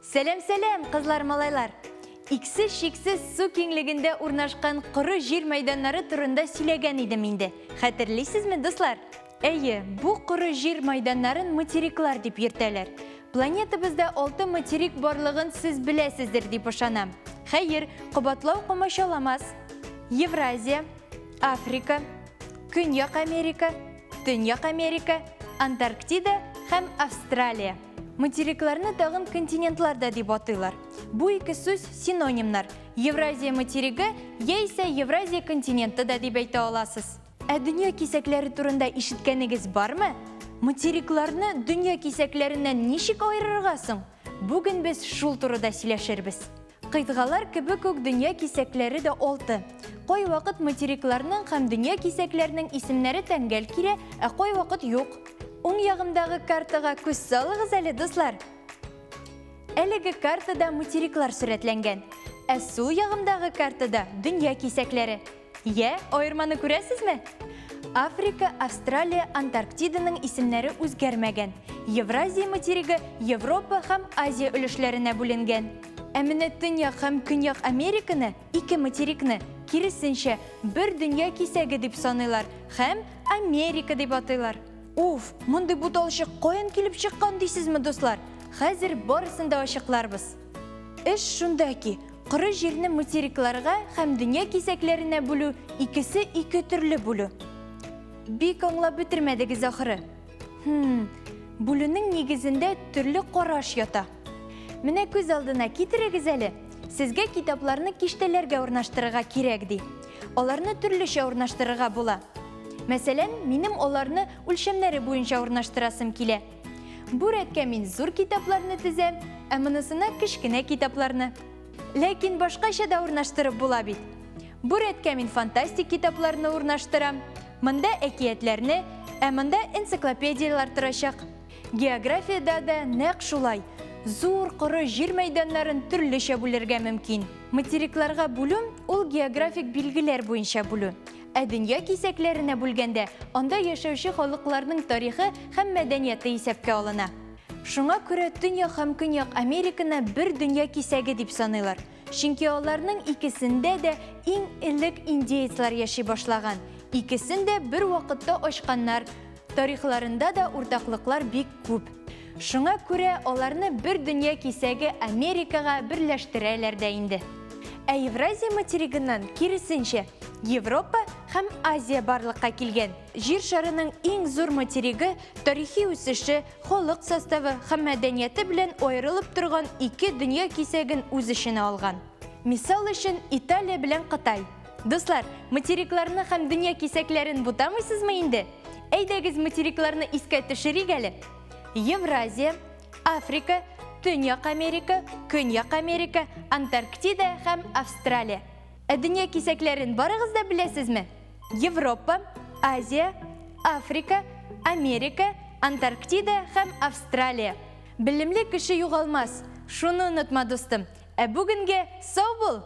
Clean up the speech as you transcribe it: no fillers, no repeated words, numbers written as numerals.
Сәлам, сәлам, кызлар, малайлар! Иксез-чиксез су киңлегендә урнашкан коры җир мәйданнары турында сөйләгән идем инде. Хәтерлисезме, дуслар? Әйе, бу коры җир майданнарын материклар дип йөртәләр. Планетабызда алты материк барлыгын сез беләсездер дип ышанам. Хәер, кабатлау комачауламас. Евразия, Африка, Көньяк Америка, Төньяк Америка, Антарктида һәм Австралия. Материкларны тагын континентлар да дип атыйлар. Бу ике сүз синонимнар. Евразия материгы яисә Евразия континенты да дип әйтә аласыз. Ә дөнья кисәкләре турында ишеткәнегез бармы? Материкларны дөнья кисәкләреннән ничек аерырга соң? Бүген без шул турыда сөйләшербез. Кыйтгалар кебек үк дөнья кисәкләре дә алты. Кайвакыт материкларның һәм дөнья кисәкләренең исемнәре тәңгәл килә, ә кайвакыт юк. Уң ягымдагы картага күз салыгыз әле, дуслар. Әлеге картада материклар сурәтләнгән, ә сул ягымдагы картада дөнья кисәкләре. Йә, аерманы күрәсезме? Африка, Австралия, Антарктиданың исемнәре үзгәрмәгән. Евразия материгы Европа һәм Азия өлешләренә бүленгән. Ә менә Төньяк һәм Көньяк Американы, ике материкны, киресенчә, бер дөнья кисәге дип саныйлар һәм Америка дип атыйлар. Уф, мондый буталчык каян килеп чыккан дисезме, дуслар? Хәзер барысын да ачыкларбыз. Эш шунда ки, коры җирне материкларга һәм дөнья кисәкләренә бүлү икесе ике төрле бүлү. Бик аңлап бетермәдегез ахыры. Хм, бүлүнең нигезендә төрле караш ята. Менә күз алдына китерегез әле, сезгә китапларны киштәләргә урнаштырырга кирәк ди. Аларны төрлечә урнаштырырга була. Мәсәлән, минем аларны үлчәмнәре буенча урнаштырасым килә. Бу рәткә мин зур китапларны тезәм, ә монысына кечкенә китапларны. Ләкин башкача да урнаштырып була бит. Бу рәткә мин фантастик китапларны урнаштырам, монда әкиятләрне, ә монда энциклопедияләр торачак. Географиядә дә нәкъ шулай. Зур коры җир мәйданнарын төрлечә бүлергә мөмкин. Материкларга бүлү ул географик билгеләр буенча бүлү. Ә дөнья кисәкләренә бүлгәндә, анда яшәүче халыкларның тарихы һәм мәдәнияте исәпкә алына. Шуңа күрә Төньяк һәм Көньяк Американы бер дөнья кисәге дип саныйлар. Чөнки аларның икесендә дә иң элек индеецлар яши башлаган, икесен дә бер вакытта ачканнар, тарихларында да уртаклыклар бик күп. Шуңа күрә аларны бер дөнья кисәге Америкага берләштерәләр дә инде. Ә Евразия материгыннан, киресенчә, Европа һәм Азия барлыкка килгән. Җир шарының иң зур материгы тарихи үсеше, халык составы һәм мәдәнияте белән аерылып торган ике дөнья кисәген үз эченә алган. Мисал өчен, Италия белән Кытай. Дуслар, материкларны һәм дөнья кисәкләрен бутамыйсызмы инде? Әйдәгез материкларны искә төшерик әле. Евразия, Африка, Төньяк Америка, Көньяк Америка, Антарктида һәм Австралия. Ә дөнья кисәкләрен барыгыз да беләсезме? Европа, Азия, Африка, Америка, Антарктида һәм Австралия. Белемле кеше югалмас, шуны онытма, дустым. Ә бүгенгә сау бул!